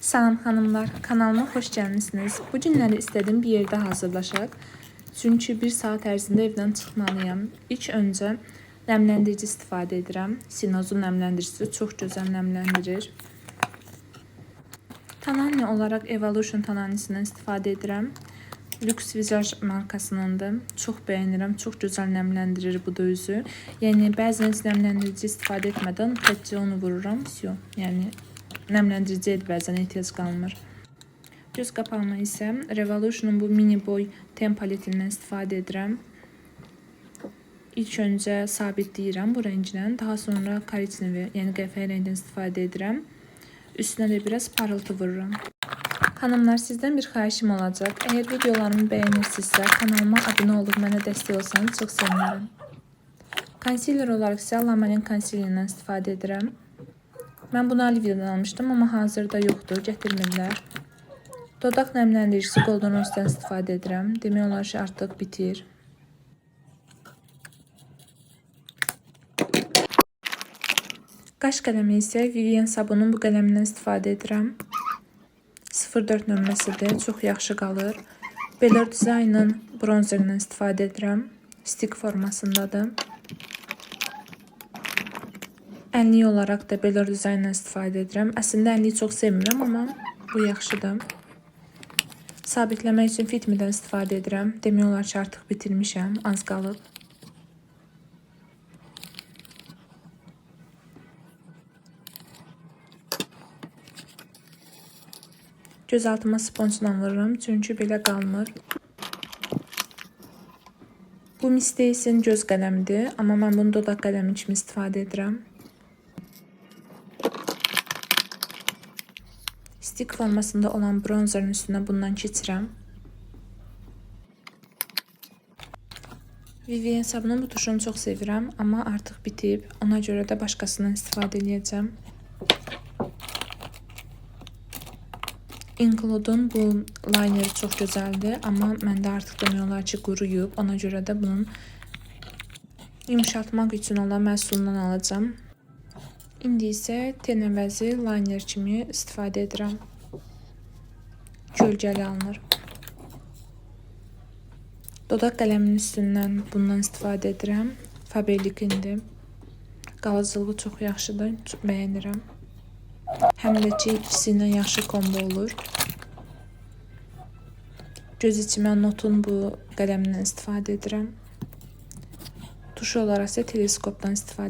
Salam xanımlar, kanalıma xoş gəlmisiniz. Bu günləri istədim bir yerdə hazırlaşaq. Çünki bir saat ərzində evdən çıxmalıyam. İlk öncə nəmləndirici istifadə edirəm. Sinozun nəmləndiricisi çox gözəl nəmləndirir. Tanani olaraq Evolution tananisindən istifadə edirəm. Lux Visage markasınındır. Çox bəyənirəm. Çox gözəl nəmləndirir bu da üzü. Yəni bəzən heç nəmləndirici istifadə etmədən təkcə onu vururam. Vsyo. Yəni nəmləndiriciyə də bəzən ehtiyac qalmır. Göz qapağıma isə Revolution'un bu mini boy ten paletindən istifadə edirəm. İlk öncə sabitləyirəm bu rənglə, daha sonra korичневый, yəni qəhvəyi rəngdən istifadə edirəm. Üstünə də biraz parıltı vururam. Xanımlar, sizdən bir xahişim olacaq. Əgər videolarımı bəyənirsinizsə, kanalıma abunə olub mənə dəstək olsanız çox sevinərəm. Concealer olaraq isə Lamalin concealerindən istifadə edirəm. Mən bunu Alivia'dan almışdım, amma hazırda yoxdur, gətirmirlər. Dodaq nəmləndiricisi Golden Rose-dan istifadə edirəm. Demək olar ki, artıq bitir. Qaş qələmi isə Vivienne Sabunun bu qələmindən istifadə edirəm. 04 nömrəsidir, çox yaxşı qalır. Beller Design'ın bronzerindən istifadə edirəm. Stick formasındadır. Ənlik olaraq da Beller Design'dan istifadə edirəm. Əslində ənliyi çox sevmirəm, amma bu yaxşıdır. Sabitləmək üçün Fit Me-dən istifadə edirəm. Demək olar ki, artıq bitirmişəm, az qalıb. Göz altıma sponjla vururam, çünki belə qalmır. Bu Miss Daisy-nin göz qələmidir, amma mən bunu dodaq qələmi kimi istifadə edirəm. Stick formasında olan bronzerin üstünə bundan keçirəm. Vivienne Sabunun bu tuşunu çox sevirəm, amma artıq bitib. Ona görə də başqasından istifadə eləyəcəm. Include'un bu lineri çox gözəldir, amma məndə artıq demək olar ki, quruyub. Ona görə də bunun yumşaltmaq üçün olan məhsulundan alacağam. İndi isə ten əvəzi liner kimi istifadə edirəm. Kölgəli alınır. Dodaq qələminin üstündən bundan istifadə edirəm. Faberlic-indir. Qalıcılığı çox yaxşıdır, çox bəyənirəm. Həm də ki, ikisi ilə yaxşı kombo olur. Göz içimə Notun bu qələmindən istifadə edirəm. Tuş olaraq isə teleskopdan istifadə